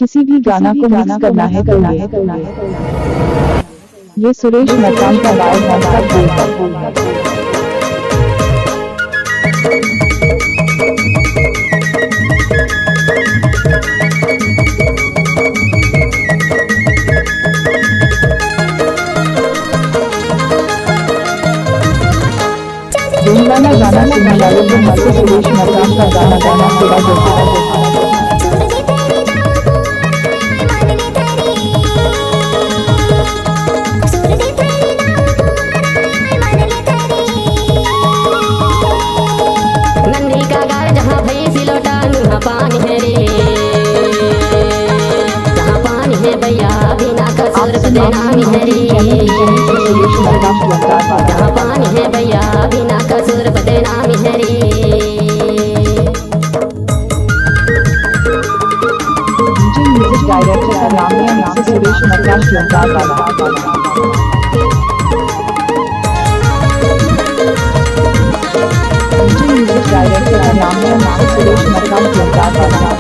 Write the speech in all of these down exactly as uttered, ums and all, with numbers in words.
किसी भी गाना को मिक्स करना है तो ये, ये सुरेश मकान का गायक है, सब बोल। धुन वाला गाना सुनने वालों को मत सुरेश मकान का गाना गाना थोड़ा जल्दी। नंदी का गाय जहाँ भैंसी लोटा नुहा पानी है रे, जहाँ पानी है भैया बिना कसूर बदनामी है रे। जहाँ पानी है भैया बिना कसूर बदनामी है रे। म्यूजिक डायरेक्टर का नाम है, नाम से सुरेश मकान, श्रृंगार वाला। म्यूजिक डायरेक्टर का नाम है, नाम से सुरेश मकान, श्रृंगार वाला।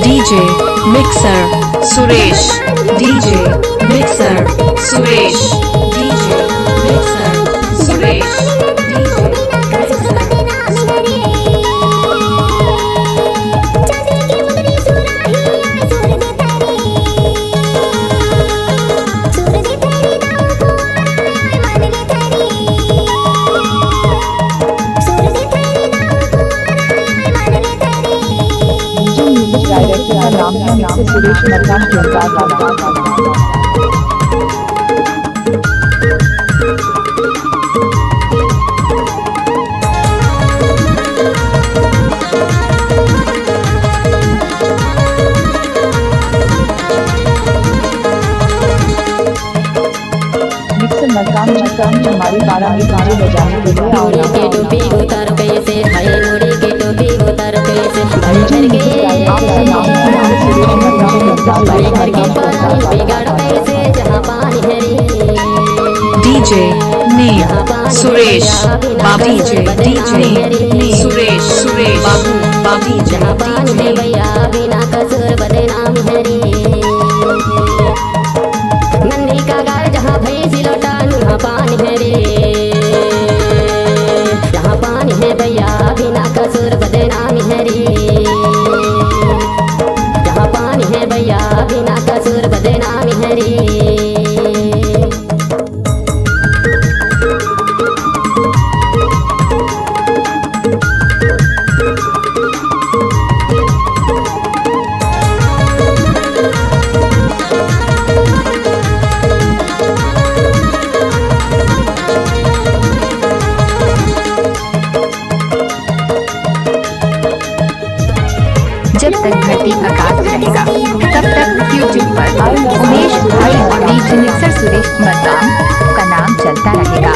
DJ mixer Suresh, DJ mixer Suresh, DJ mixer Suresh, DJ mixer Suresh. Music director का नाम है, नाम से सुरेश मकान, श्रृंगार वाला। मिक्सर मकाम मकाम हमारी बारह में गाने बजाने के लिए आओ। मुड़ी के टोपी उतार कैसे, भाई मुड़ी के टोपी उतार कैसे, भाई घर के, आप सुनाओ, सुनाओ, सुरेश मकाम भाई घर के पानी बिगाड़ कैसे, जहाँ पानी है रे। DJ name Suresh Babu, DJ name Suresh, Suresh Babu, बाबू, जहाँ पानी है भैया बिना कसूर बदनाम है रे। नंदी का गाय जहाँ भैंसी लोटा नुहा पानी है रे, जहाँ पानी है भैया बिना कसूर बदनामी है रे, जहाँ पानी है भैया बिना कसूर बदनामी है रे। जब तक धरती आकाश रहेगा, तब तक YouTube पर उमेश भाई और DJ mixer सुरेश मकाम का नाम चलता रहेगा।